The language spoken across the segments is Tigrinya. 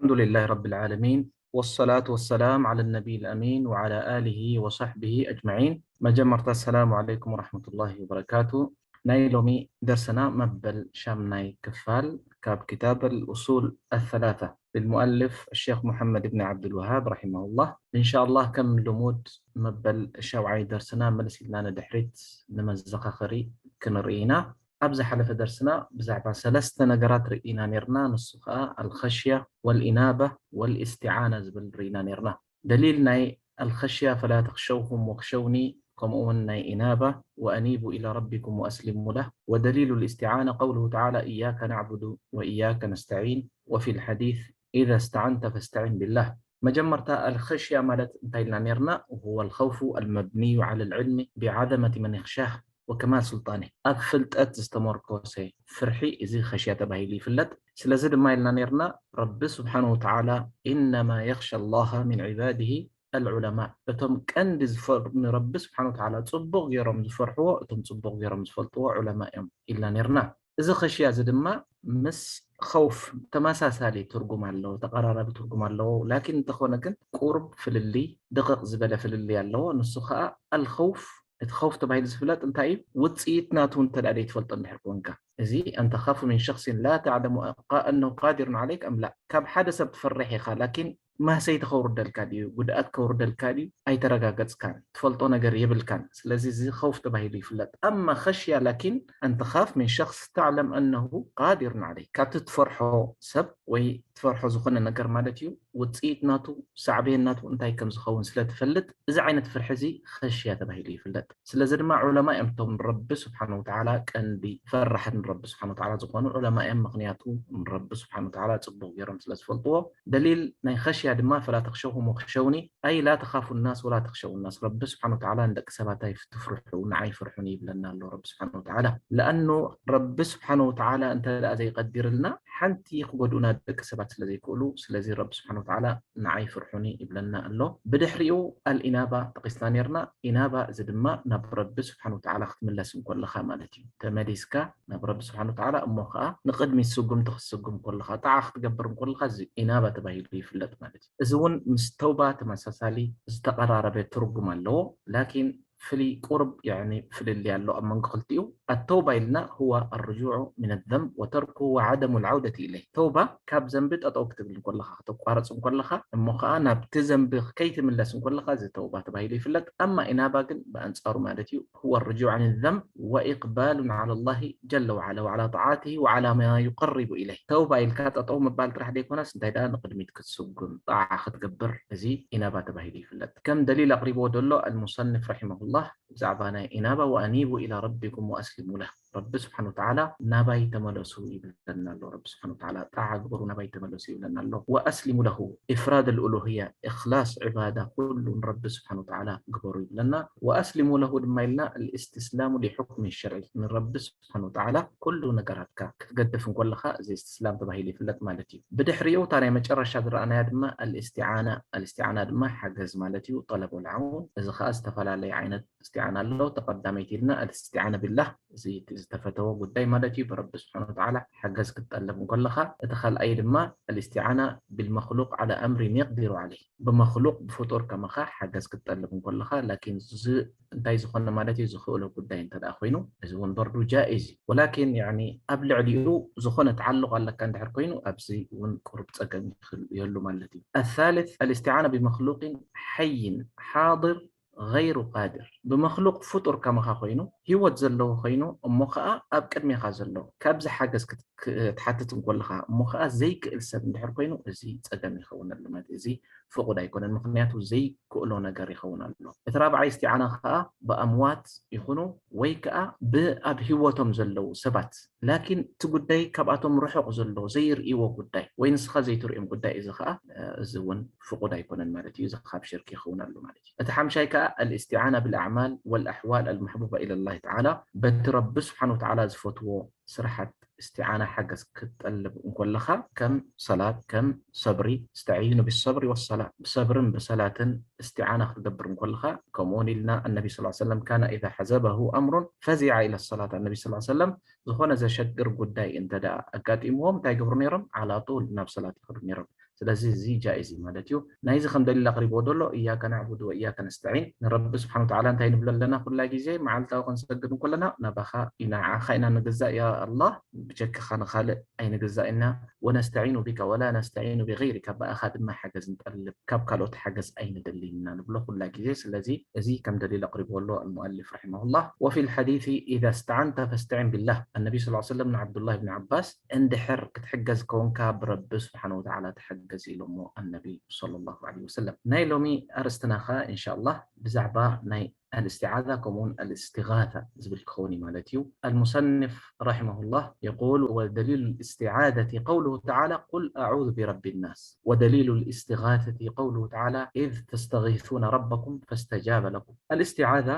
الحمد لله رب العالمين، والصلاة والسلام على النبي الأمين وعلى آله وصحبه أجمعين. መጀመርታ፣ السلام عليكم ورحمة الله وبركاته. ናይ ሎሚ ደርስና መበል ሻምናይ ክፋል ካብ كتاب الأصول الثلاثة للمؤلف الشيخ محمد بن عبد الوهاب رحمه الله. إن شاء الله ከም ልሙድ መበል ሻውዓይ ደርስና መልስ ኢልና ንድሕሪት ንመዘኻኸሪ ክንርኢ ኢና። ኣብ ዝሓለፈ ደርስና ብዛዕባ ሰለስተ ነገራት ርኢና ኔርና፣ ንሱ ኸኣ الخشية والإنابة والاستعانة ዝብል ርኢና ኔርና። ደሊል ናይ الخشية فلا تخشوهم واخشوني ከምኡ እውን ናይ إنابة وأنيبوا إلى ربكم وأسلموا له، ودليل الاستعانة قوله تعالى إياك نعبد وإياك نستعين، وفي الحديث إذا استعنت فاستعن بالله. መጀመርታ الخشية ማለት እንታይ ኢልና ኔርና? هو الخوف المبني على العلم بعظمة من يخشاه وكمال سلطانه። ኣብ ፍልጠት ዝተመርኮሰ ፍርሒ እዚ ኸሽያ ተባሂሉ ይፍለጥ። ስለዚ ድማ ኢልና ኔርና፣ ረቢ ስብሓነ ወተዓላ إنما يخشى الله من عباده العلماء፣ እቶም ቀንዲ ዝፈር-፣ ንረቢ ስብሓነ ወተዓላ ጽቡቕ ገይሮም ዝፈርሕዎ፣ እቶም ጽቡቕ ገይሮም ዝፈልጥዎ ዑለማ እዮም ኢልና ኔርና። እዚ ኸሽያ እዚ ድማ ምስ ኸውፍ ተመሳሳሊ ትርጉም ኣለዎ፣ ተቐራራቢ ትርጉም ኣለዎ። ላኪን እንተኾነ ግን ቁሩብ ፍልልይ፣ ድቕቕ ዝበለ ፍልልይ ኣለዎ። ንሱ ኸኣ الخوف፣ እቲ ኸውፍ ተባሂሉ ዝፍለጥ እንታይ እዩ? ውጽኢት ናቱ እንተ ደኣ ዘይትፈልጦ እንድሕር ኮንካ፣ እዚ أن تخاف من شخص لا تعلم أنه قادر عليك أم لا፣ ካብ ሓደ ሰብ ትፈርሕ ኢኻ፣ ላኪን ማህሰይቲ ከውርደልካ ድዩ፣ ጉድኣት ከውርደልካ ድዩ፣ ኣይተረጋገጽካን፣ ትፈልጦ ነገር የብልካን። ስለዚ እዚ ኸውፍ ተባሂሉ ይፍለጥ። أما خشية لكن أن تخاف من شخص تعلم أنه قادر عليك، ካብቲ ትፈርሖ ሰብ ወይ ትፈርሖ ዝኾነ ነገር ማለት እዩ፣ ውጽኢት ናቱ፣ ሳዕቤን ናቱ እንታይ ከም ዝኸውን ስለ ትፈልጥ፣ እዚ ዓይነት ፍርሒ እዚ ኸሽያ ተባሂሉ ይፍለጥ። ስለዚ ድማ ዑለማ እዮም እቶም ንረቢ ስብሓነ ወተዓላ ቀንዲ ፈራሕቲ ንረቢ ስብሓነ ወተዓላ ዝኾኑ ዑለማ እዮም። ምኽንያቱ ንረቢ ስብሓነ ወተዓላ ጽቡቕ ገይሮም ስለ ዝፈልጥዎ። ደሊል ናይ ኸሽያ ድማ فلا تخشوهم واخشوني، أي لا تخافوا الناس ولا تخشوا الناس። ረቢ ስብሓነ ወተዓላ ንደቂ ሰባት ኣይትፍርሑ፣ ንዓይ ፍርሑኒ ይብለና ኣሎ ረቢ ስብሓነ ወተዓላ። ለኣኑ ረቢ ስብሓነ ወተዓላ እንተ ደኣ ዘይቀዲርልና ሓንቲ ክጎድኡና ደቂ ሰባት ስለ ዘይክእሉ፣ ስለዚ ረቢ ስብሓነ ወተዓላ ንዓይ ፍርሑኒ ይብለና ኣሎ። ብድሕሪኡ الإنابة ጠቒስና ኔርና። ኢናባ እዚ ድማ ናብ ረቢ ስብሓነ ወተዓላ ክትምለስ እንከለኻ ማለት እዩ። ተመሊስካ ናብ ረቢ ስብሓነ ወተዓላ፣ እሞ ኸኣ ንቕድሚት ስጉምቲ ክትስጉም ከለኻ፣ ጣዓ ክትገብር እንከለኻ፣ እዚ ኢናባ ተባሂሉ ይፍለጥ ማለት እዩ። እዚ እውን ምስ ተውባ ተመሳሳሊ ዝተቐራረበ ትርጉም ኣለዎ። ላኪን ፍልይ ቁርብ፣ ያዕኒ ፍልልይ ኣሎ ኣብ መንጎ ክልቲኡ። ኣተውባ ኢልና هو الرجوع من الذنب وتركه وعدم العودة إليه። ተውባ ካብ ዘንቢ ጠጠው ክትብል እንከለኻ፣ ከተቋርጽ እንከለኻ፣ እሞ ኸኣ ናብቲ ዘንቢ ከይትምለስ እንከለኻ፣ እዚ ተውባ ተባሂሉ ይፍለጥ። ኣማ ኢናባ ግን ብኣንጻሩ ማለት እዩ፣ هو الرجوع عن الذنب وإقبال على الله جل وعلا وعلى طاعته وعلى ما يقرب إليه። ተውባ ኢልካ ጠጠው ምባል ጥራሕ ዘይኮነስ፣ እንታይ ደኣ ንቕድሚት ክትስጉም፣ ጣዓ ክትገብር፣ እዚ ኢናባ ተባሂሉ ይፍለጥ። ከም ደሊል ኣቕሪብዎ ዘሎ المصنف رحمه الله ብዛዕባ ናይ ኢናባ وأنيبوا إلى ربكم وأسلموا له። ረቢ ስብሓነ ወተዓላ ናባይ ተመለሱ ይብለና ኣሎ። ረቢ ስብሓነ ወተዓላ ጣዓ ግበሩ፣ ናባይ ተመለሱ ይብለና ኣሎ። وأسلموا له إفراد الألوهية، إخلاص عبادة ኩሉ ንረቢ ስብሓነ ወተዓላ ግበሩ ይብለና። وأسلموا له ድማ ኢልና الاستسلام لحكم الشرع፣ ንረቢ ስብሓነ ወተዓላ ኩሉ ነገራትካ ክትገድፍ እንከለኻ እዚ እስትስላም ተባሂሉ ይፍለጥ ማለት እዩ። ብድሕሪኡ እታ ናይ መጨረሻ ዝረኣናያ ድማ الاستعانة، الاستعانة ድማ ሓገዝ ማለት እዩ፣ طلب العون። እዚ ኸኣ ዝተፈላለየ ዓይነት استعانة ኣሎ። ተቐዳመይቲ ኢልና الاستعانة بالله፣ እዚ ዝተፈተወ ጉዳይ ማለት እዩ፣ ብረቢ ስብሓነ ወተዓላ ሓገዝ ክትጠልብ እንከለኻ። እቲ ካልኣይ ድማ الاستعانة بالمخلوق على أمر يقدر عليه፣ ብመኽሉቕ ብፍጡር ከማኻ ሓገዝ ክትጠልብ እንከለኻ። ላኪን እዚ እንታይ ዝኾነ ማለት እዩ፣ ዝኽእሎ ጉዳይ እንተ ደኣ ኮይኑ፣ እዚ እውን በርዱ ጃኢዝ እዩ። ወላኪን ያዕኒ ኣብ ልዕሊኡ ዝኾነ ተዓልቕ ኣለካ እንድሕር ኮይኑ፣ ኣብዚ እውን ቁሩብ ጸገም ይህል-፣ ይህሉ ማለት እዩ። الثالث الاستعانة بمخلوق حي حاضر غير قادر። ብመኽሉቕ ፍጡር ከማኻ ኮይኑ፣ ህይወት ዘለዎ ኮይኑ፣ እሞ ኸኣ ኣብ ቅድሜኻ ዘሎ፣ ካብዚ ሓገዝ ክት-፣ ክትሓትት እንከለኻ፣ እሞ ኸኣ ዘይክእል ሰብ እንድሕር ኮይኑ፣ እዚ ጸገም ይኸውነሉ ማለት እዩ። እዚ ፍቑድ ኣይኮነን፣ ምኽንያቱ ዘይክእሎ ነገር ይኸውን ኣሎ። እቲ ራብዓይ እስትዓና ኸኣ ብኣምዋት ይኹኑ ወይ ከኣ ብኣብ ህይወቶም ዘለዉ ሰባት፣ ላኪን እቲ ጉዳይ ካብኣቶም ርሑቕ ዘሎ ዘይርእይዎ ጉዳይ ወይ ንስኻ ዘይትርእዮም ጉዳይ፣ እዚ ኸኣ፣ እ፣ እዚ እውን ፍቑድ ኣይኮነን ማለት እዩ። እዚ ካብ ሽርክ ይኸውን ኣሎ ማለት እዩ። እቲ ሓምሻይ ከኣ الاستعانة بالأعمال والأحوال المحبوبة إلى الله تعالى፣ በቲ ረቢ ስብሓነ ወተዓላ ዝፈትዎ ስራሓት እስትዓና ሓገዝ ክትጠልብ እንከለኻ፣ ከም ሰላት፣ ከም ሰብሪ፣ استعينوا بالصبر والصلاة፣ ብሰብርን ብሰላትን እስትዓና ክትገብር እንከለኻ፣ ከምኡ እውን ኢልና፣ النبي صلى الله عليه وسلم كان إذا حزبه أمر فزع إلى الصلاة። النبي صلى الله عليه وسلم ዝኾነ ዘሸግር ጉዳይ እንተ ደኣ ኣጋጢምዎም እንታይ ይገብሩ ነይሮም? على طول ናብ ሰላት ይኸዱ ነይሮም። ስለዚ እዚ ጃኢዝ እዩ ማለት እዩ። ናይዚ ከም ደሊል ኣቕሪብዎ ዘሎ እያከ ናዕቡድ ወእያከ ነስተዒን፣ ንረቢ ስብሓን ወተዓላ እንታይ ንብሎ ኣለና? ኩላ ግዜ መዓልታዊ ክንሰግድ እንከለና ናባኻ ኢና፣ ንዓኻ ኢና ንግዛእ ያ ኣላህ፣ ብጀካኻ ንኻልእ ኣይንግዛእና። ወነስተዒኑ ቢካ ወላ ነስተዒኑ ብገይሪካ፣ ብኣኻ ድማ ሓገዝ ንጠልብ፣ ካብ ካልኦት ሓገዝ ኣይንደልን ኢና ንብሎ ኩላ ግዜ። ስለዚ እዚ ከም ደሊል ኣቕሪብዎ ኣሎ ኣልሙኣሊፍ ረሒመሁላህ። ወፊ ልሓዲቲ ኢዛ ስተዓንተ ፈስተዒን ቢላህ፣ ኣነቢ ስ ሰለም ንዓብዱላህ ብን ዓባስ እንድሕር ክትሕገዝ ከውንካ ብረቢ ስብሓን ወተዓላ ተሓገዝ ኢሎሞ ኣነቢ ሰለላሁ ዐለይሂ ወሰለም። ናይ ሎሚ ኣርእስትና ኸ እንሻላህ ብዛዕባ ናይ ኣልእስቲዓዛ ከምኡውን ኣልእስቲጋታ ዝብል ክኸውን እዩ ማለት እዩ። ኣልሙሰንፍ ረሒመሁላህ የቁል ወደሊሉ ልእስቲዓዘቲ ቀውሉሁ ተዓላ ቁል ኣዑዙ ቢረቢ ናስ ወደሊሉ ልእስቲጋተቲ ቀውሉሁ ተዓላ ኢዝ ተስተጊሱነ ረበኩም ፈስተጃበ ለኩም። ኣልእስቲዓዛ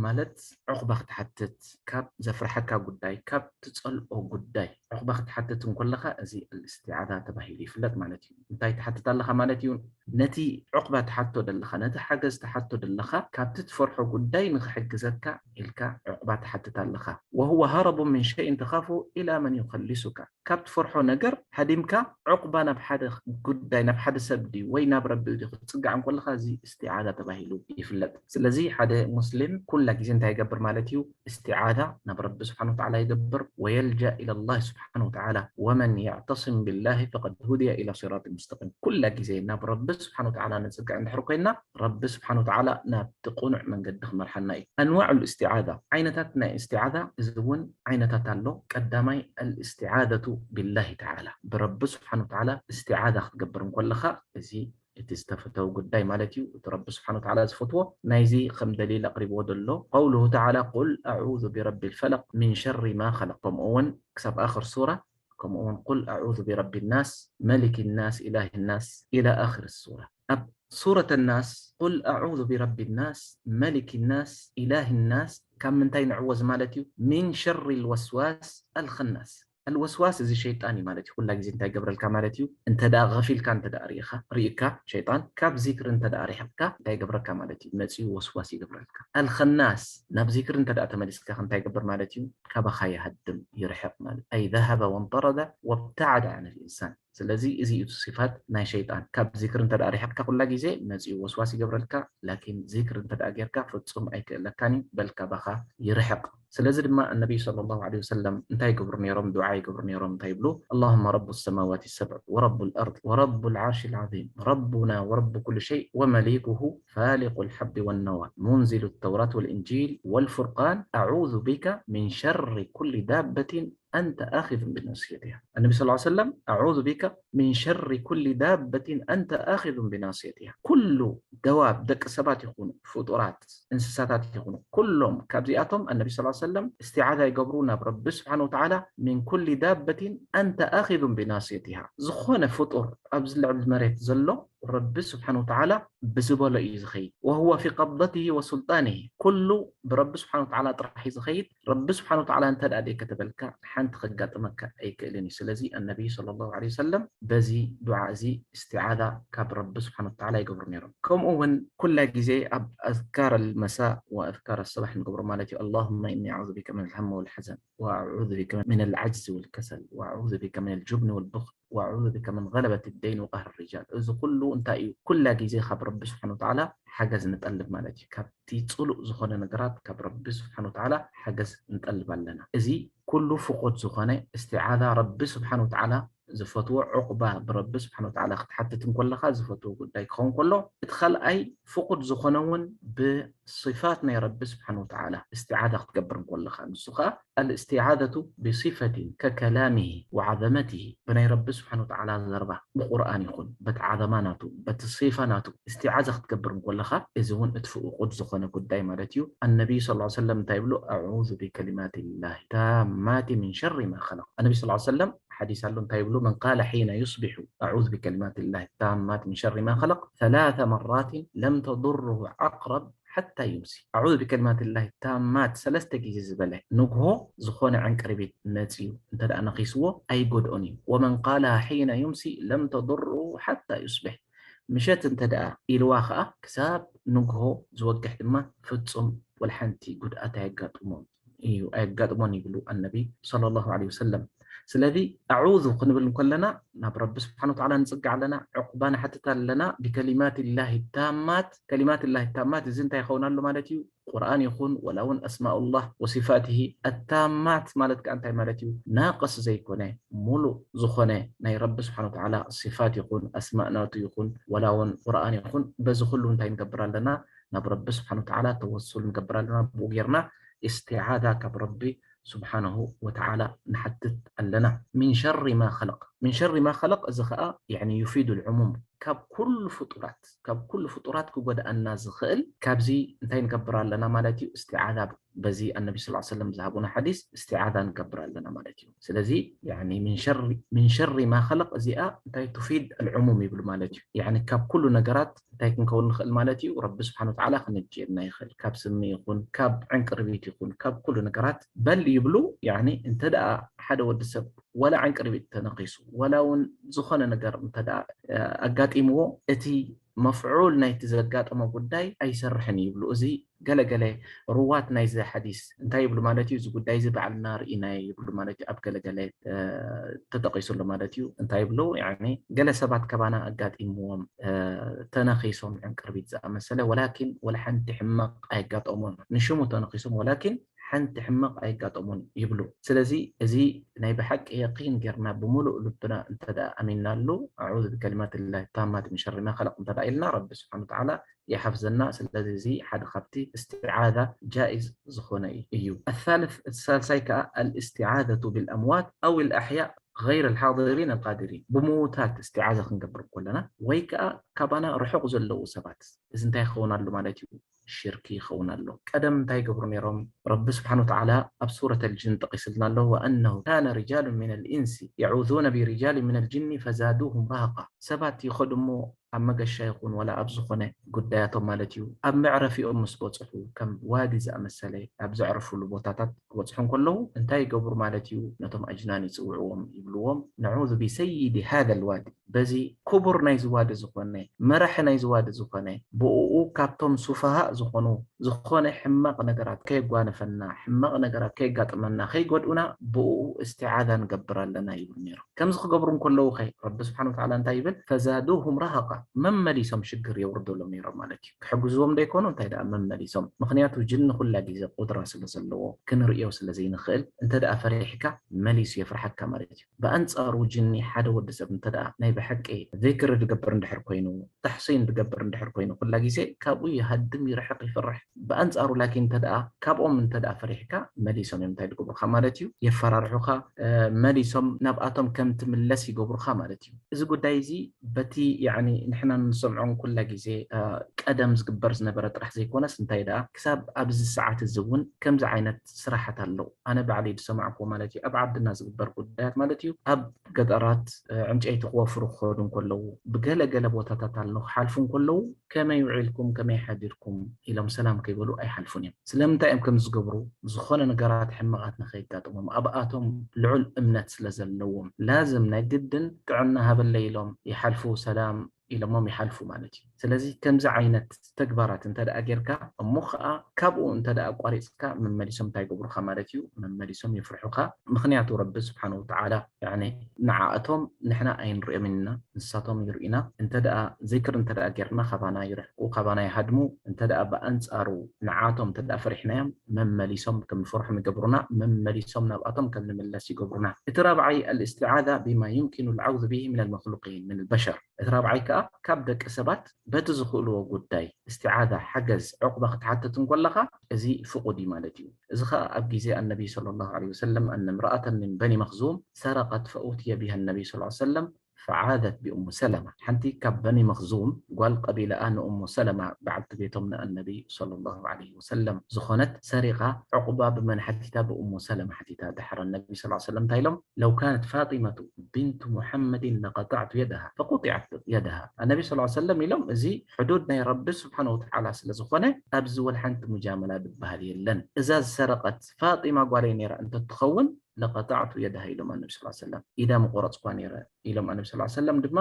ማለት ዑቕባ ክትሓትት፣ ካብ ዘፍርሐካ ጉዳይ፣ ካብ ትጸልኦ ጉዳይ ዑቕባ ክትሓትት እንከለኻ፣ እዚ ኣልእስቲዓዛ ተባሂሉ ይፍለጥ ማለት እዩ። እንታይ ትሓትት ኣለኻ ማለት እዩ? ነቲ ዑቕባ ትሓቶ ደለኻ፣ ነቲ ሓገዝ ትሓቶ ደለኻ፣ ካብቲ ትፈርሖ ጉዳይ ንኽሕግዘካ ኢልካ ዑቕባ ትሓትት ኣለኻ። ወሁወ ሃረቡ ምን ሸይን ተኻፉ ኢላ መን ዩኸሊሱካ። ካብ ትፈርሖ ነገር ሃዲምካ ዑቕባ ናብ ሓደ ጉዳይ፣ ናብ ሓደ ሰብ ድዩ ወይ ናብ ረቢ ድዩ ክትጽጋዕ እንከለኻ፣ እዚ እስቲዓዛ ተባሂሉ ይፍለጥ። ስለዚ ሓደ ሙስሊም ኩላ ግዜ እንታይ ይገብር ማለት እዩ? እስቲዓዛ ናብ ረቢ ስብሓን ወተዓላ ይገብር። ወየልጃእ ኢለላህ ስብሓን ወተዓላ። ወመን የዕተስም ቢላሂ ፈቀድ ሁድየ ኢላ ሲራጥ ሙስተቂም። ኩላ ግዜ ናብ ረቢ ስብሓን ወተዓላ ንጽግዕ እንድሕር ኮይና፣ ረቢ ስብሓን ወተዓላ ናብቲ ቅኑዕ መንገዲ ክመርሓና እዩ። ኣንዋዑ ልእስቲዓዛ፣ ዓይነታት ናይ እስቲዓዛ፣ እዚ እውን ዓይነታት ኣሎ። ቀዳማይ ኣልእስቲዓዘቱ ቢላሂ ተዓላ፣ ብረቢ ስብሓን ወተዓላ እስቲዓዛ ክትገብር እንከለኻ፣ እዚ እቲ ዝተፈተወ ጉዳይ ማለት እዩ። እቲ ረቢ ስብሓን ወተዓላ ዝፈትዎ ናይዚ ከም ደሊል ኣቕሪብዎ ዘሎ ቀውሉሁ ተዓላ ቁል ኣዑዙ ቢረቢ ልፈለቅ ሚን ሸሪ ማ ኸለቅ፣ ከምኡ እውን ክሳብ ኣኽር ሱራ፣ ከምኡ እውን ቁል ኣዑዙ ቢረቢ ናስ መሊክ ናስ ኢላህ ናስ ኢላ ኣኽር ሱራ። ኣብ ሱረት ናስ ቁል ኣዑዙ ቢረቢ ናስ መሊክ ናስ ኢላህ ናስ ካብ ምንታይ ንዕወዝ ማለት እዩ? ሚን ሸሪ ልወስዋስ ኣልኸናስ። ኣልወስዋስ እዚ ሸይጣን እዩ ማለት እዩ። ኩላ ግዜ እንታይ ገብረልካ ማለት እዩ? እንተ ደኣ ገፊልካ እንተ ደኣ ርኢኻ፣ ርኢካ ሸይጣን ካብ ዚክሪ እንተ ደኣ ርሒቕካ እንታይ ገብረካ ማለት እዩ? መጺኡ ወስዋስ ይገብረልካ። ኣልኸናስ ናብ ዚክሪ እንተ ደኣ ተመሊስካ እንታይ ገብር ማለት እዩ? ካባኻ ይሃድም፣ ይርሕቕ ማለት። ኣይ ዘሀበ ወንጠረደ ወብተዓደ ዐን ልኢንሳን። ስለዚ እዚ እዩ ስፋት ናይ ሸይጣን። ካብ ዚክሪ እንተ ደኣ ርሒቕካ ኩላ ግዜ መጺኡ ወስዋስ ይገብረልካ፣ ላኪን ዚክሪ እንተ ደኣ ጌርካ ፍጹም ኣይክእለካን እዩ፣ በል ካባኻ ይርሕቕ። ስለዚ ድማ ኣነቢይ ሰለላሁ ዐለይሂ ወሰለም እንታይ ይገብሩ ነይሮም? ዱዓ ይገብሩ ነይሮም። እንታይ ይብሉ? اللهم رب السماوات السبع ورب الأرض ورب العرش العظيم ربنا ورب كل شيء ومليكه فالق الحب والنوى منزل التوراة والإنجيل والفرقان أعوذ بك من شر كل دابة أنت آخذ بناصيتها። النبي صلى الله عليه وسلم أعوذ بك من شر كل دابة أنت آخذ بناصيتها። ኩሉ ደዋብ፣ ደቂ ሰባት ይኹኑ ፍጡራት፣ እንስሳታት ይኹኑ፣ ኩሎም ካብዚኣቶም ኣነቢ ስ ሰለም እስቲዓዛ ይገብሩ ናብ ረቢ ስብሓን ወተዓላ። ሚን ኩሊ ዳበቲን ኣንተ ኣኺዙን ብናስየቲሃ፣ ዝኾነ ፍጡር ኣብዚ ልዕሊ መሬት ዘሎ ረቢ ስብሓን ወተዓላ ብዝበሎ እዩ ዝኸይድ። ወሁወ ፊ ቀብደቲሂ ወሱልጣኒሂ፣ ኩሉ ብረቢ ስብሓን ወተዓላ ጥራሕ እዩ ዝኸይድ። ረቢ ስብሓን ወተዓላ እንተ ደኣ ደይ ከተበልካ ሓንቲ ከጋጥመካ ኣይክእልን እዩ። ስለዚ ኣነቢ ሰለላሁ ዐለይሂ ወሰለም በዚ ዱዓ እዚ እስቲዓዛ ካብ ረቢ ስብሓን ወተዓላ ይገብሩ ነይሮም። ከምኡ እውን ኩላ ግዜ ኣብ ኣዝካር ኣልመሳእ ወኣዝካር ኣሰባሕ ንገብሮ ማለት እዩ። ኣላሁመ ኢኒ ኣዑዙ ቢከ ሚን ኣልሀም ወልሐዘን ወአዑዙ ቢከ ሚን ኣልዐጅዚ ወልከሰል ወአዑዙ ቢከ ሚን ኣልጁብኒ ወልቡኽል ወአዑዙ ቢከ ሚን ገለበት ደይን ወቀህር ሪጃል። እዚ ኩሉ እንታይ እዩ? ኩላ ግዜ ካብ ረቢ ስብሓን ወተዓላ ሓገዝ ንጠልብ ማለት እዩ። ካብቲ ጽሉእ ዝኾነ ነገራት ካብ ረቢ ስብሓን ወተዓላ ሓገዝ ንጠልብ ኣለና። እዚ ኩሉ ፍቁድ ዝኾነ እስቲዓዛ ረቢ ስብሓን ወተዓላ ዝፈትዎ፣ ዑቕባ ብረቢ ስብሓን ወተዓላ ክትሓትት እንከለኻ ዝፈትዎ ጉዳይ ክኸውን ከሎ፣ እቲ ካልኣይ ፍቁድ ዝኾነ እውን ብሲፋት ናይ ረቢ ስብሓን ወተዓላ እስቲዓዛ ክትገብር እንከለኻ፣ ንሱ ኸዓ ኣልእስቲዓዘቱ ብሲፈቲን ከከላሚሂ ወዓዘመቲሂ፣ ብናይ ረቢ ስብሓን ወተዓላ ዘረባ፣ ብቁርኣን ይኹን በቲ ዓዘማ ናቱ፣ በቲ ሲፋ ናቱ እስቲዓዛ ክትገብር እንከለኻ፣ እዚ እውን እቲ ፍቁድ ዝኾነ ጉዳይ ማለት እዩ። ኣነቢይ ሰለላሁ ዐለይሂ ወሰለም እንታይ ይብሉ? ኣዑዙ ቢከሊማቲላሂ ታማቲ ሚን ሸሪ ማ ኸለቅ። ኣነቢ ሰለላሁ ዐለይሂ ወሰለም ሓዲስ ኣሎ፣ እንታይ ይብሉ? መን ቃለ ሒነ ዩስቢሑ ኣዑዙ ቢከሊማቲላሂ ታማት ሚን ሸሪ ማ ኸለቅ ሰላተ መራቲን ለም ተዱርሁ ዓቅረብ ሓታ ዩምሲ። ኣዑዙ ቢከሊማቲላሂ ታማት ሰለስተ ግዜ ዝበለ፣ ንግሆ ዝኾነ ዕንቅርቢት መጺኡ እንተ ደኣ ነኺስዎ ኣይጎድኦን እዩ። ወመን ቃለሃ ሒነ ዩምሲ ለም ተዱርሁ ሓታ ዩስቢሕ። ምሸት እንተ ደኣ ኢልዋ ኸኣ ክሳብ ንግሆ ዝወግሕ ድማ ፍጹም ወላ ሓንቲ ጉድኣት ኣየጋጥሞን እዩ፣ ኣየጋጥሞን ይብሉ ኣነቢ ሰለላሁ ዐለይሂ ወሰለም። ስለዚ ኣዑዙ ክንብል እንከለና ናብ ረቢ ስብሓን ወተዓላ ንፅጋዕ ኣለና፣ ዕቁባ ንሓትት ኣለና። ብከሊማት ላሂ ታማት፣ ከሊማት ላሂ ታማት እዚ እንታይ ይኸውን ኣሎ ማለት እዩ? ቁርኣን ይኹን ወላ እውን ኣስማኡላህ ወሲፋትሂ ኣታማት ማለት ከዓ እንታይ ማለት እዩ? ናቅስ ዘይኮነ፣ ሙሉእ ዝኾነ ናይ ረቢ ስብሓን ወተዓላ ሲፋት ይኹን ኣስማእ ናቱ ይኹን ወላ እውን ቁርኣን ይኹን፣ በዚ ኩሉ እንታይ ንገብር ኣለና? ናብ ረቢ ስብሓን ወተዓላ ተወሱል ንገብር ኣለና። ብኡ ጌርና እስትዓዛ ካብ ረቢ ስብሓንሁ ወተዓላ ንሓትት ኣለና። ምን ሸሪ ማ ኸለቕ፣ ምን ሸሪ ማ ኸለቕ፣ እዚ ኸዓ ያኒ ዩፊዱ ልዕሙም፣ ካብ ኩሉ ፍጡራት፣ ካብ ኩሉ ፍጡራት ክጎድኣና ዝኽእል ካብዚ እንታይ ንገብር ኣለና ማለት እዩ? እስትዓዛ በዚ ኣነቢ ስ ሰለም ዝሃቡና ሓዲስ እስትዓዛ ንገብር ኣለና ማለት እዩ። ስለዚ ያኒ ምን ሸሪ፣ ምን ሸሪ ማ ኸለቕ እዚኣ እንታይ ቱፊድ ኣልዕሙም ይብሉ ማለት እዩ። ያኒ ካብ ኩሉ ነገራት እንታይ ክንከውን ንኽእል ማለት እዩ? ረቢ ስብሓን ወተዓላ ክንጅየና ይኽእል። ካብ ስሚ ይኹን፣ ካብ ዕንቅርቢት ይኹን፣ ካብ ኩሉ ነገራት በል ይብሉ። ያኒ እንተ ደኣ ሓደ ወዲ ሰብ ወላ ዕንቅርቢት ተነኺሱ፣ ወላ እውን ዝኾነ ነገር እንተ ደኣ፣ እ፣ ኣጋጢምዎ፣ እቲ መፍዑል ናይቲ ዘጋጠሞ ጉዳይ ኣይሰርሕን ይብሉ። እዚ ገለገለ ሩዋት ናይዚ ሓዲስ እንታይ ይብሉ ማለት እዩ? እዚ ጉዳይ እዚ ባዕልና ርኢናዮ ይብሉ ማለት እዩ። ኣብ ገለገለ፣ እ፣ ተጠቒሱ ኣሎ ማለት እዩ። እንታይ ይብሉ? ያኒ ገለ ሰባት ካባና ኣጋጢምዎም፣ እ፣ ተነኺሶም ዕንቅርቢት ዝኣመሰለ፣ ወላኪን ወላ ሓንቲ ሕማቕ ኣይጋጠሞን። ንሽሙ ተነኺሶም፣ ወላኪን ሓንቲ ሕማቕ ኣይጋጠሞን ይብሉ። ስለዚ እዚ ናይ ብሓቂ የቂን ጌርና ብምሉእ ልብና እንተ ደኣ ኣሚንናሉ፣ ኣዑዙ ብከሊማት ላሂ ታማት ምን ሸሪ ማ ኸለቕ እንተ ደኣ ኢልና፣ ረቢ ስብሓን ወተዓላ ይሓፍዘና። ስለዚ እዚ ሓደ ካብቲ እስትዓዛ ጃኢዝ ዝኾነ እዩ። ኣሳልስ፣ እቲ ሳልሳይ ከኣ ኣልእስትዓዘቱ ብልኣምዋት ኣው ልኣሕያእ ገይር ልሓዲሪን ኣልቃዲሪን። ብምዉታት እስትዓዛ ክንገብር ከለና ወይ ከኣ ካባና ርሑቕ ዘለዉ ሰባት፣ እዚ እንታይ ክኸውን ኣሎ ማለት እዩ? ሽርኪ ይኸውን ኣሎ። ቀደም እንታይ ይገብሩ ነይሮም? ረቢ ስብሓን ወተዓላ ኣብ ሱረት ኣልጅን ጠቒስልና ኣሎ፣ ወኣነሁ ካነ ሪጃሉ ምን ኣልኢንሲ የዑዙነ ቢሪጃሊ ምን ኣልጅኒ ፈዛዱሁም ረሃቃ። ሰባት ይኸዱ እሞ ኣብ መገሻ ይኹን ወላ ኣብ ዝኾነ ጉዳያቶም ማለት እዩ፣ ኣብ መዕረፊኦም ምስ በፅሑ፣ ከም ዋዲ ዝኣመሰለ ኣብ ዘዕርፉሉ ቦታታት ክበፅሑ እንከለዉ እንታይ ይገብሩ ማለት እዩ? ነቶም ኣጅናን ይፅውዕዎም፣ ይብልዎም፣ ነዑዙ ቢሰይዲ ሃዘ ልዋዲ፣ በዚ ክቡር ናይዚ ዋዲ ዝኾነ፣ መራሒ ናይዚ ዋዲ ዝኾነ፣ ብእኡ ካብቶም ሱፋሃእ ዝኾኑ፣ ዝኾነ ሕማቕ ነገራት ከየጓንፈና፣ ሕማቕ ነገራት ከየጋጥመና፣ ከይጎድኡና ብእኡ እስትዓዛ ንገብር ኣለና ይብሉ ነይሮም። ከምዚ ክገብሩ እንከለዉ ኸ ረቢ ስብሓን ወተዓላ እንታይ ይብል? ፈዛዱሁም ረሃቃ፣ መመሊሶም ሽግር የውርደሎም ነይሮም ማለት እዩ። ክሕግዝዎም ደይኮኑ እንታይ ደኣ መመሊሶም። ምኽንያቱ ጅኒ ኩላ ግዜ ቁድራ ስለ ዘለዎ ክንርእዮ ስለ ዘይንኽእል፣ እንተ ደኣ ፈሪሕካ መሊሱ የፍርሓካ ማለት እዩ። ብኣንጻሩ ጅኒ ሓደ ወዲ ሰብ እንተ ደኣ ናይ ብሓቂ ዚክሪ ዝገብር እንድሕር ኮይኑ፣ ተሕሲን ዝገብር እንድሕር ኮይኑ፣ ኩላ ግዜ ካብኡ ይሃድም፣ ይርሕቕ፣ ይፈርሕ። ብኣንጻሩ ላኪን እንተ ደኣ ካብኦም እንተ ደኣ ፈሪሕካ፣ መሊሶም እዮም እንታይ ዝገብሩኻ ማለት እዩ? የፈራርሑኻ፣ እ፣ መሊሶም ናብኣቶም ከም ትምለስ ይገብሩኻ ማለት እዩ። እዚ ጉዳይ እዚ በቲ ያኒ ንሕና እንሰምዖን ኩላ ግዜ፣ እ፣ ቀደም ዝግበር ዝነበረ ጥራሕ ዘይኮነስ እንታይ ደኣ ክሳብ ኣብዚ ሰዓት እዚ እውን ከምዚ ዓይነት ስራሓት ኣለዉ። ኣነ ባዕለይ ዝሰማዕኩዎ ማለት እዩ፣ ኣብ ዓድና ዝግበር ጉዳያት ማለት እዩ። ኣብ ገጠራት፣ እ፣ ዕንጨይቲ ክወፍሩ ክኸዱ እንከለዉ፣ ብገለ ገለ ቦታታት ኣሎ ክሓልፉ እንከለዉ፣ "ከመይ ውዒልኩም፣ ከመይ ሓዲርኩም?" ኢሎም ሰላም ከይበሉ ኣይሓልፉን እዮም። ስለምንታይ እዮም ከምዚ ዝገብሩ? ዝኾነ ነገራት ሕማቓት ንኸይጋጥሞም፣ ኣብኣቶም ልዑል እምነት ስለ ዘለዎም፣ ላዝም ናይ ግድን ጥዕና ሃበለይ ኢሎም ይሓልፉ፣ ሰላም ኢሎሞም ይሓልፉ ማለት እዩ። ስለዚ ከምዚ ዓይነት ተግባራት እንተ ደኣ ጌርካ፣ እሞ ኸኣ ካብኡ እንተ ደኣ ኣቋሪጽካ፣ መመሊሶም እንታይ ይገብሩኻ ማለት እዩ? መመሊሶም የፍርሑኻ። ምኽንያቱ ረቢ ስብሓን ወተዓላ፣ ያኒ፣ ንዓኣቶም ንሕና ኣይንርእዮም ኢና፣ ንሳቶም ይርእዩና። እንተ ደኣ ዚክር እንተ ደኣ ጌርና፣ ካባና ይርሕቁ፣ ካባና ይሃድሙ። እንተ ደኣ ብኣንጻሩ ንዓኣቶም እንተ ደኣ ፈሪሕናዮም፣ መመሊሶም ከም ንፈርሖም ይገብሩና፣ መመሊሶም ናብኣቶም ከም ንምለስ ይገብሩና። እቲ ራብዓይ፣ ኣልእስትዓዛ ቢማ ዩምኪኑ ልዓውዝ ብሂ ምን ኣልመክሉቂን፣ ምን ኣልበሸር። እቲ ራብዓይ ከኣ ካብ ደቂ ሰባት በቲ ዝኽእልዎ ጉዳይ እስትዓዛ፣ ሓገዝ፣ ዕቑባ ክትሓትት እንከለኻ እዚ ፍቑድ እዩ ማለት እዩ። እዚ ኸኣ ኣብ ግዜ ኣነቢ ሰለላሁ ዐለይሂ ወሰለም፣ ኣነ እምረኣተን ምን በኒ መኽዙም ሰረቀት ፈኡትየ ቢሃ ነቢ ሰለላሁ ዐለይሂ ወሰለም ፈዓዘት ቢኡሙ ሰለማ። ሓንቲ ካብ በኒ መኽዙም ጓል ቀቢላኣ ንኡሙ ሰለማ በዓልቲ ቤቶም ንኣነቢ ሰለላሁ ዐለይሂ ወሰለም ዝኾነት ሰሪቓ ዕቑባ ብመን ሓቲታ? ብኡሙ ሰለማ ሓቲታ። ድሕሪ ኣነቢ ሰለላሁ ዐለይሂ ወሰለም እንታይ ኢሎም? ለው ካነት ፋጢመቱ ቢንቱ ሙሐመድን ለቀጣዕቱ የደሃ ፈቁጢዐት የደሃ። ኣነቢ ሰለላሁ ዐለይሂ ወሰለም ኢሎም፣ እዚ ሕዱድ ናይ ረቢ ስብሓነ ወተዓላ ስለ ዝኾነ ኣብዚ ወላ ሓንቲ ሙጃመላ ዝበሃል የለን። እዛ ዝሰረቐት ፋጢማ ጓለይ ነይራ እንተትኸውን ለቀጣዕቱ የደሃ ኢሎም ኣነቢ ሰለላሁ ዐለይሂ ወሰለም፣ ኢዳ ምቆረጽኳ ነይረ ኢሎም ኣነቢ ሰለላሁ ዐለይሂ ወሰለም ድማ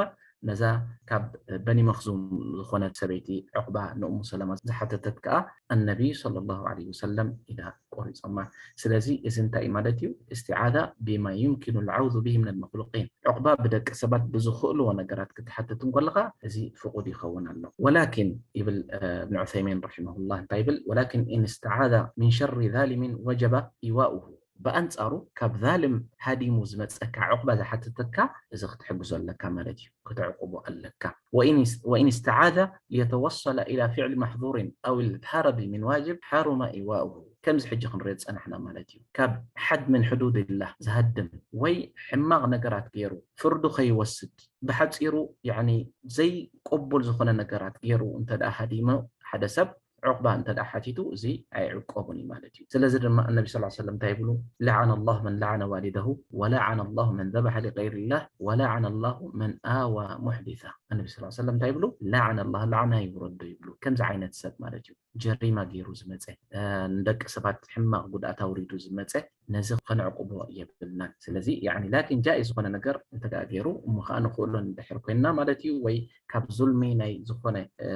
ነዛ ካብ በኒ መኽዙም ዝኾነት ሰበይቲ ዑቕባ ንእሙ ሰለማ ዝሓተተት ከኣ ኣነቢ ሰለላሁ ዐለይሂ ወሰለም ኢዳ ቆሪጾማ። ስለዚ እዚ እንታይ እዩ ማለት እዩ? استعاذة بما يمكن العوذ به من المخلوقين። ዑቕባ ብደቂ ሰባት ብዝኽእልዎ ነገራት ክትሓትት እንከለኻ እዚ ፍቑድ ይኸውን ኣሎ። ولكن ይብል እብን ዑሰይሚን رحمه الله እንታይ ይብል? ولكن إن استعاذ من شر ظالم وجب إيواؤه። ብኣንጻሩ ካብ ዛልም ሃዲሙ ዝመጸካ ዑቕባ ዝሓትተካ እዚ ክትሕግዞ ኣለካ ማለት እዩ፣ ክተዕቁቦ ኣለካ። وإن است- وإن استعاذ ليتوصل إلى فعل محظور أو الهرب من واجب حرم إيواؤه። ከምዚ ሕጂ ክንሪኦ ዝጸናሕና ማለት እዩ። ካብ حد من حدود الله ዝሃድም ወይ ሕማቕ ነገራት ገይሩ ፍርዱ ከይወስድ ብሓጺሩ ያኒ ዘይቅቡል ዝኾነ ነገራት ገይሩ እንተ ደኣ ሃዲሙ ሓደ ሰብ ዑቕባ እንተ ደኣ ሓቲቱ እዚ ኣይዕቆቡን እዩ ማለት እዩ። ስለዚ ድማ እነቢ ስ ሰለም እንታይ ይብሉ? لعن الله من لعن والده ولعن الله من ذبح لغير الله ولعن الله من آوى محدثا። እነቢ ስ ሰለም እንታይ ይብሉ? لعن الله፣ ላዕና ይውረዶ ይብሉ። ከምዚ ዓይነት ሰብ ማለት እዩ ጀሪማ ገይሩ ዝመፀ እ፣ ንደቂ ሰባት ሕማቕ ጉድኣት ኣውሪዱ ዝመፀ ነዚ ከነዕቁቦ የብልናን። ስለዚ ያኒ ላኪን ጃኢዝ ዝኾነ ነገር እንተ ደኣ ገይሩ እሞ ኸዓ ንኽእሎ እንድሕር ኮይንና ማለት እዩ ወይ ካብ ዙልሚ ናይ ዝኾነ እ፣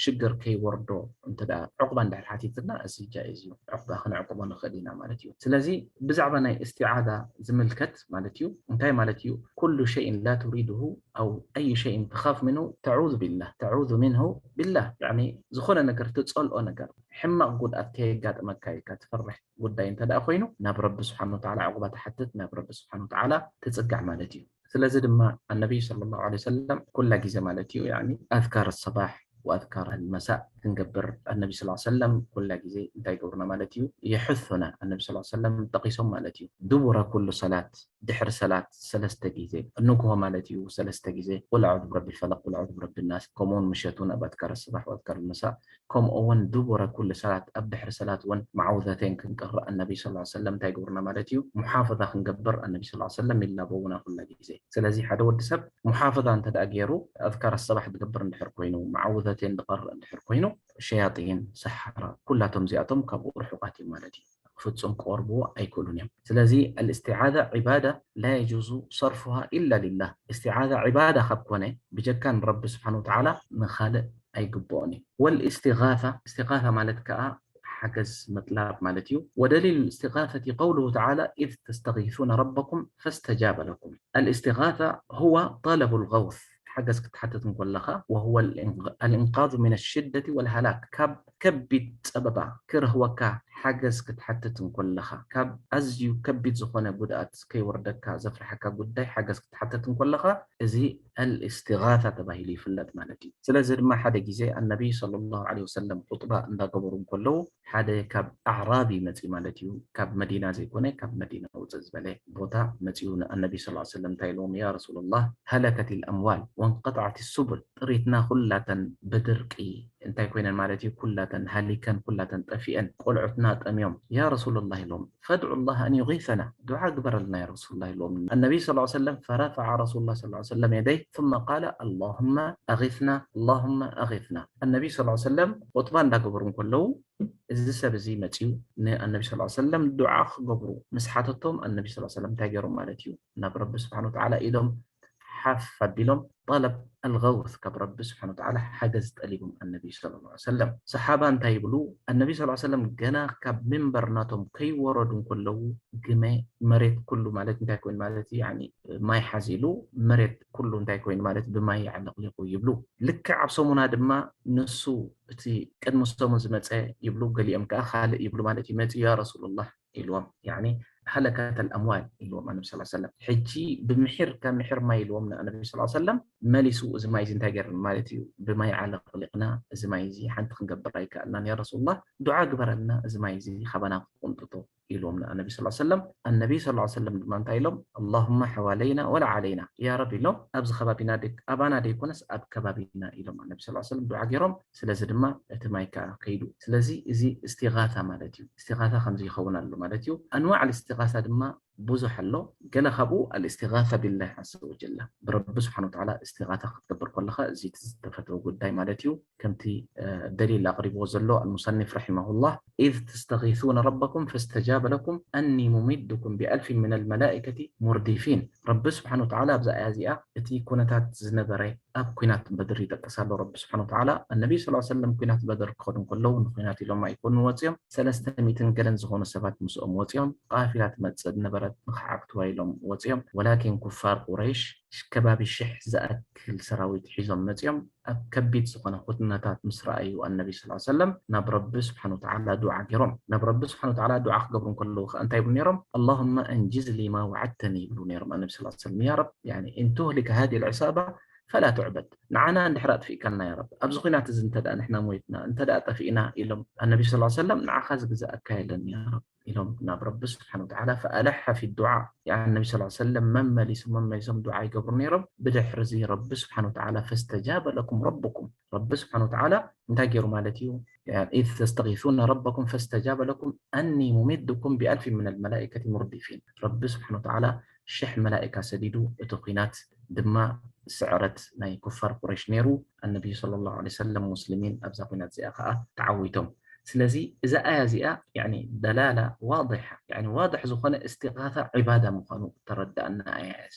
ሽግር ከይወርዶ እንተ ደኣ ዑቕባ እንድሕር ሓቲትና እዚ ጃኢዝ እዩ። ዑቕባ ከነዕቁቦ ንኽእል ኢና ማለት እዩ። ስለዚ ብዛዕባ ናይ እስትዓዛ ዝምልከት ማለት እዩ እንታይ ማለት እዩ? ኩሉ ሸይን ላ ቱሪድሁ أو أي شيء تخاف منه تعوذ بالله تعوذ منه بالله يعني ዝኾነ ነገር ትጸልኦ ነገር ሕማቕ ጉድኣት ከየጋጥመካ ኢልካ ትፈርሕ ጉዳይ እንተ ደኣ ኮይኑ ናብ ረቢ ስብሓን ወተዓላ ዕቑባ ትሓትት ናብ ረቢ ስብሓን ወተዓላ ትጽጋዕ ማለት እዩ። ስለዚ ድማ ኣነቢይ صلى الله عليه وسلم ኩላ ግዜ ማለት እዩ يعني أذكار الصباح وأذكار المساء ክንገብር ኣነቢ ስ ሰለም ኩላ ግዜ እንታይ ገብርና ማለት እዩ የሕሱና ኣነቢ ስ ሰለም ጠቂሶም ማለት እዩ دبر كل صلاة ድሕሪ ሰላት ሰለስተ ግዜ ንግሆ ማለት እዩ ሰለስተ ግዜ ቁል ኣዑዙ ብረቢ ፈለቅ ቁል ኣዑዙ ብረቢ ናስ ከምኡውን ምሸቱን ኣብ ኣትካር ስባሕ ወኣትካር ምሳ ከምኡ እውን ዱቡረ ኩል ሰላት ኣብ ድሕሪ ሰላት እውን መዓውዘተይን ክንቅርእ ኣነቢ ስ ሰለም እንታይ ገብርና ማለት እዩ ሙሓፈዛ ክንገብር ኣነቢ ስ ሰለም ይላበውና ኩላ ግዜ ስለዚ ሓደ ወዲ ሰብ ሙሓፈዛ እንተ ገይሩ ኣዝካር ኣሰባሕ ዝገብር እንድሕር ኮይኑ መዓውዘተይን ዝቀርእ እንድሕር ኮይኑ ሸያጢን ሰሓራ ኩላቶም እዚኣቶም ካብኡ ርሑቃት እዩ ማለት እዩ ፍጹም ክቐርብዎ ኣይክእሉን እዮም ስለዚ الاستعاذة عبادة لا يجوز صرفها إلا لله استعاذة عبادة ካብ ኮነ ብጀካ ንረቢ ስብሓን ወተዓላ ንኻልእ ኣይግብኦን እዩ والاستغاثة استغاثة ማለት ከዓ ሓገዝ ምጥላብ ማለት እዩ ودليل الاستغاثة قوله تعالى إذ تستغيثون ربكم فاستجاب لكم الاستغاثة هو طلب الغوث ሓገዝ ክትሓትት እንኮለኻ وهو الإنقاذ من الشدة والهلاك ካብ ከቢድ ጸበባ ክረህወካ ሓገዝ ክትሓትት እንኮለኻ ካብ ኣዝዩ ከቢድ ዝኾነ ጉድኣት ከይወርደካ ዘፍርሓካ ጉዳይ ሓገዝ ክትሓትት እንኮለኻ እዚ الاستغاثة ተባሂሉ ይፍለጥ ማለት እዩ ስለዚ ድማ ሓደ ግዜ ኣነቢ صلى الله عليه وسلم ኹጥባ እንዳገበሩ እንከለዉ ሓደ ካብ ኣዕራቢ መፂ ማለት እዩ ካብ መዲና ዘይኮነ ካብ መዲና ውፅእ ዝበለ ቦታ መፂኡ ንኣነቢ ስ ሰለም እንታይ ኢልዎም ያ ረሱላላህ ሃለከት ልኣምዋል ወንቀጣዕት ሱቡል ጥሪትና ኩላተን ብድርቂ እንታይ ኮይነን ማለት እዩ ኩላተን ሃሊከን ኩላተን ጠፊአን ቆልዑትና ጠምዮም ያ ረሱላላህ ኢሎም ፈድዑ ላህ ኣን ዩጊሰና ዱዓ ግበረልና ያ ረሱሉላህ ኢሎም ኣነቢ ስ ሰለም ፈረፈዐ ረሱሉላህ ስ ሰለም የደይ ثم قال اللهم أغثنا اللهم أغثنا ኣነቢ ስ ሰለም ኹጥባ እንዳገበሩ እንከለዉ እዚ ሰብ እዚ መፅዩ ንኣነቢ ስ ሰለም ዱዓ ክገብሩ ምስ ሓተቶም ኣነቢ ስ ሰለም እንታይ ገይሮም ማለት እዩ ናብ ረቢ ስብሓን ወተዓላ ኢሎም ሓፍ ኣቢሎም ጠለብ ኣልገውስ ካብ ረቢ ስብሓን ወተዓላ ሓገዝ ጠሊቦም ኣነቢ ስ ሰለም ሰሓባ እንታይ ይብሉ ኣነቢ ስ ሰለም ገና ካብ ምንበር ናቶም ከይወረዱ እንከለዉ ግመ መሬት ኩሉ ማለት እንታይ ኮይኑ ማለት ማይ ሓዚሉ መሬት ኩሉ እንታይ ኮይኑ ማለት ብማይ ኣዕለቕሊቑ ይብሉ ልክዕ ኣብ ሰሙና ድማ ንሱ እቲ ቅድሚ ሰሙን ዝመፀ ይብሉ ገሊኦም ከዓ ካልእ ይብሉ ማለት እዩ መፂኡ ያ ረሱሉላህ ኢልዎም ያኒ ሃለከተ ልኣምዋል ኢልዎም ኣነቢ ስ ሰለም ሕጂ ብምሒር ካብ ምሒር ማይ ኢልዎም ንኣነቢ ስ ሰለም መሊሱ እዚ ማይ እዚ እንታይ ገይርና ማለት እዩ ብማይ ዓለቕሊቕና እዚ ማይ እዚ ሓንቲ ክንገብር ኣይከኣልናን ያ ረሱሉላህ ዱዓ ግበረልና እዚ ማይ እዚ ካባና ክቁንጥጦ ኢልዎም ንኣነቢ ስ ሰለም ኣነቢ ስ ሰለም ድማ እንታይ ኢሎም ኣላሁማ ሓዋለይና ወላ ዓለይና ያ ረብ ኢሎም ኣብዚ ከባቢና ኣባና ደይኮነስ ኣብ ከባቢና ኢሎም ኣነቢ ስ ሰለም ዱዓ ገይሮም ስለዚ ድማ እቲ ማይ ከዓ ከይዱ ስለዚ እዚ እስቲጋታ ማለት እዩ እስቲጋታ ከምዚ ይኸውን ኣሎ ማለት እዩ ኣንዋዕ እስቲጋታ ድማ ብዙሕ ኣሎ። ገለ ካብኡ ኣልእስቲጋታ ቢላህ ዓዘ ወጀላ፣ ብረቢ ስብሓን ወተዓላ እስቲጋታ ክትገብር ከለኻ፣ እዚ ዝተፈተወ ጉዳይ ማለት እዩ። ከምቲ ደሊል ኣቕሪብዎ ዘሎ ኣልሙሰኒፍ ረሒመሁላህ፣ ኢዝ ተስተጊሱነ ረበኩም ፈስተጃበ ለኩም ኣኒ ሙሚድኩም ቢኣልፊን ሚነል መላኢከቲ ሙርዲፊን። ረቢ ስብሓን ወተዓላ ኣብዛ ኣያ እዚኣ እቲ ኩነታት ዝነበረ ኣብ ኩናት በድር ይጠቅስ ኣሎ። ረቢ ስብሓን ወተዓላ ኣነቢ ስ ሰለም ኩናት በድር ክኸዱ እንከለዉ ንኩናት ኢሎም ኣይኮኑን ወፂኦም፣ ሰለስተ ሚእትን ገለን ዝኾኑ ሰባት ምስኦም ወፂኦም። ቃፊላ ትመፅእ ዝነበረት ንክዓግትዋ ኢሎም ወፂኦም። ወላኪን ኩፋር ቁረይሽ ከባቢ ሽሕ ዝኣክል ሰራዊት ሒዞም መፂኦም። ኣብ ከቢድ ዝኾነ ኩነታት ምስ ረኣዩ ኣነቢ ስ ሰለም ናብ ረቢ ስብሓን ወተዓላ ዱዓ ገይሮም። ናብ ረቢ ስብሓን ወተዓላ ዱዓ ክገብሩ እንከለዉ ከዓ እንታይ ይብሉ ነይሮም? ኣላሁመ ኣንጅዝ ሊ ማ ወዓድተኒ ይብሉ ነይሮም። ኣነቢ ስ ሰለም ያ ረብ፣ ያኒ፣ ኢን ቱህሊክ ሃዚ ልዕሳባ ፈላ ትዕበድ፣ ንዓና እንድሕር ኣጥፊእካና ያ ረብ፣ ኣብዚ ኩናት እዚ እንተ ደኣ ንሕና ሞይትና፣ እንተ ደኣ ጠፊእና ኢሎም ኣነቢ ስ ሰለም ንዓኻ ዝግዛእካ የለን ያ ረብ ኢሎም ናብ ረቢ ስብሓን ወተዓላ። ፈኣለሐ ፊ ዱዓ፣ ያ ነቢ ስ ሰለም መመሊሶም መመሊሶም ዱዓ ይገብሩ ነይሮም። ብድሕሪ እዚ ረቢ ስብሓን ወተዓላ ፈስተጃበ ለኩም ረብኩም፣ ረቢ ስብሓን ወተዓላ እንታይ ገይሩ ማለት እዩ? ኢዝ ተስተጊሱነ ረበኩም ፈስተጃበ ለኩም ኣኒ ሙሚድኩም ቢኣልፊን ሚነል መላኢከቲ ሙርዲፊን። ረቢ ስብሓን ወተዓላ ሽሕ መላኢካ ሰዲዱ እቲ ኩናት ድማ ስዕረት ናይ ኩፋር ቁረይሽ ነይሩ። ኣነቢዩ ሰለላሁ ዐለይሂ ወሰለም ሙስሊሚን ኣብዛ ኩናት እዚኣ ከዓ ተዓዊቶም። ስለዚ እዛ ኣያ እዚኣ ያኒ ደላላ ዋድሓ፣ ያኒ ዋድሕ ዝኾነ እስቲጋታ ዒባዳ ምዃኑ ተረዳእና ኣያ እዚ።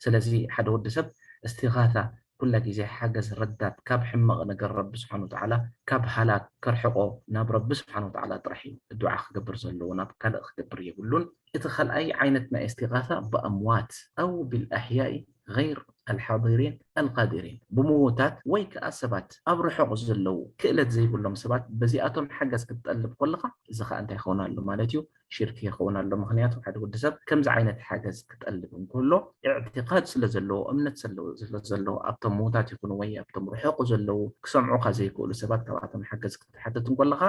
ስለዚ ሓደ ወዲ ሰብ እስቲጋታ ኩላ ግዜ ሓገዝ ረዳት ካብ ሕማቕ ነገር ረቢ ስብሓን ወተዓላ ካብ ሃላክ ከርሕቆ ናብ ረቢ ስብሓን ወተዓላ ጥራሕ እዩ ዱዓ ክገብር ዘለዎ፣ ናብ ካልእ ክገብር የብሉን። እቲ ካልኣይ ዓይነት ናይ እስቲጋታ ብኣምዋት ኣው ብልኣሕያኢ ገይር ኣልሓዲሪን ኣልቃዲሪን፣ ብምዉታት ወይ ከኣ ሰባት ኣብ ርሑቕ ዘለዉ ክእለት ዘይብሎም ሰባት በዚኣቶም ሓገዝ ክትጠልብ ከለኻ፣ እዚ ኸኣ እንታይ ይኸውን ኣሎ ማለት እዩ? ሽርክ ይኸውን ኣሎ። ምኽንያቱ ሓደ ወዲ ሰብ ከምዚ ዓይነት ሓገዝ ክጠልብ እንከሎ፣ ኢዕቲቃድ ስለ ዘለዎ፣ እምነት ስለ ዘለዎ፣ ኣብቶም ምዉታት ይኹኑ ወይ ኣብቶም ርሑቕ ዘለዉ ክሰምዑኻ ዘይክእሉ ሰባት ካብኣቶም ሓገዝ ክትሓትት እንከለኻ፣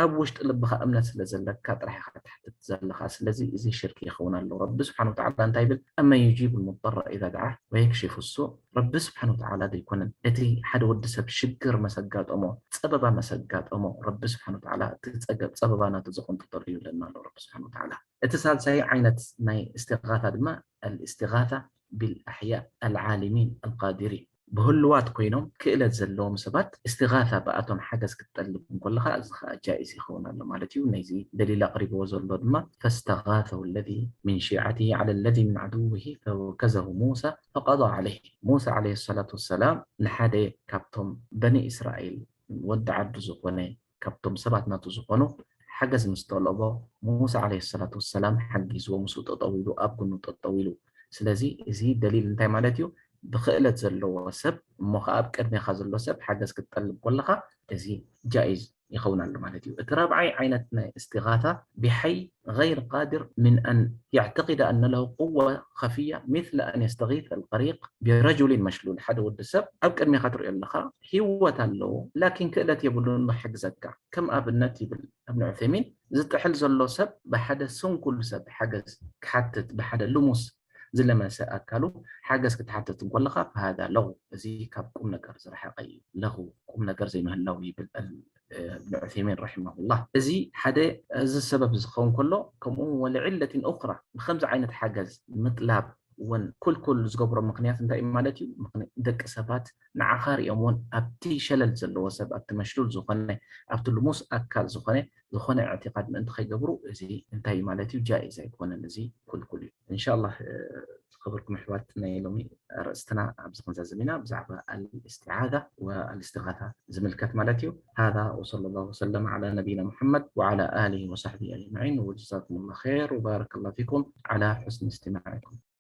ኣብ ውሽጢ ልብኻ እምነት ስለ ዘለካ ጥራሕ ኢኻ ትሓትት ዘለኻ። ስለዚ እዚ ሽርክ ይኸውን ኣሎ። ረቢ ስብሓን ወተዓላ እንታይ ይብል? ኣመን ዩጂቡ ልሙጠረ ኢዛ ደዓ ወየክሽፉ ሱእ። ረቢ ስብሓን ወተዓላ ዘይኮነን እቲ ሓደ ወዲ ሰብ ሽግር መሰጋጠሞ፣ ጸበባ መሰጋጠሞ፣ ረቢ ስብሓን ወተዓላ እቲ ጸገብ ጸበባ ናቱ ዘቆንጥጠሉ ይብለና ኣሎ ረቢ ስብሓን ወተዓላ። እቲ ሳልሳይ ዓይነት ናይ እስቲጋታ ድማ ኣልእስቲጋታ ቢልኣሕያ ኣልዓሊሚን ኣልቃዲሪን። ብህሉዋት ኮይኖም ክእለት ዘለዎም ሰባት እስቲጋታ ብኣቶም ሓገዝ ክትጠልብ እንከለኻ፣ እዚ ኸኣ ጃኢዝ ይኸውን ኣሎ ማለት እዩ። ነዚ ደሊል ኣቕሪብዎ ዘሎ ድማ ፈስተጋሰሁ ለዚ ሚን ሺዓቲሂ ዐለ ለዚ ሚን ዐድዊሂ ፈወከዘሁ ሙሳ ፈቀዳ ዐለይህ። ሙሳ ዐለይሂ ሰላቱ ወሰላም ንሓደ ካብቶም በኒ እስራኤል ወዲ ዓዱ ዝኾነ ካብቶም ሰባት ናቱ ዝኾኑ ሓገዝ ምስ ጠለቦ፣ ሙሳ ዓለይሂ ሰላቱ ወሰላም ሓጊዝዎ፣ ምስኡ ጠጠው ኢሉ፣ ኣብ ጎኑ ጠጠው ኢሉ። ስለዚ እዚ ደሊል እንታይ ማለት እዩ? ብኽእለት ዘለዎ ሰብ እሞ ኸዓ ኣብ ቅድሜኻ ዘሎ ሰብ ሓገዝ ክትጠልብ ከለኻ እዚ ጃኢዝ ይኸውን ኣሎ ማለት እዩ። እቲ ራብዓይ ዓይነት ናይ እስቲጋታ ብሓይ ገይር ቃድር ምን ኣን የዕተቂደ ኣነ ለሁ ቁወ ኸፍያ ሚስለ ኣን የስተጊሰ ኣልቀሪቅ ቢረጁሊን መሽሉል። ሓደ ወዲ ሰብ ኣብ ቅድሜኻ ትሪኦ ኣለኻ፣ ህይወት ኣለዎ፣ ላኪን ክእለት የብሉን ንክሕግዘካ። ከም ኣብነት ይብል እብን ዑሰይሚን፣ ዝጥሕል ዘሎ ሰብ ብሓደ ስንኩል ሰብ ሓገዝ ክሓትት፣ ብሓደ ልሙስ ዝለመሰ ኣካሉ ሓገዝ ክትሓትት እንከለኻ፣ ፈሃዛ ለጉው፣ እዚ ካብ ቁም ነገር ዝረሓቐ እዩ። ለጉው፣ ቁም ነገር ዘይምህላው ይብል እብን ዑሰይሚን ረሒመሁላህ። እዚ ሓደ፣ እዚ ሰበብ ዝኸውን ከሎ፣ ከምኡ እውን ወለዕለትን ኡኽራ፣ ብከምዚ ዓይነት ሓገዝ ምጥላብ እውን ኩልኩል ዝገብሮ ምኽንያት እንታይ እዩ ማለት እዩ? ምኽንያት ደቂ ሰባት ንዓኻ ሪኦም እውን ኣብቲ ሸለል ዘለዎ ሰብ፣ ኣብቲ መሽሉል ዝኾነ፣ ኣብቲ ልሙስ ኣካል ዝኾነ፣ ዝኾነ እዕቲቃድ ምእንቲ ከይገብሩ፣ እዚ እንታይ እዩ ማለት እዩ? ጃኢዝ ኣይኮነን፣ እዚ ኩልኩል እዩ። እንሻላህ፣ እ፣ ዝኸበርኩም ኣሕዋት፣ ናይ ሎሚ ኣርእስትና ኣብዚ ክንዛዝም ኢና፣ ብዛዕባ ኣልእስቲዓዛ ወኣልእስቲጋታ ዝምልከት ማለት እዩ። ሃዛ ወሰለ ላሁ ወሰለም ዓላ ነቢይና ሙሐመድ ወዓላ ኣሊሂ ወሰሕቢሂ ኣጅመዒን፣ ወጀዛኩም ላሁ ኸይር ወባረከ ላሁ ፊኩም ዓላ ሑስኒ እስትማዒኩም።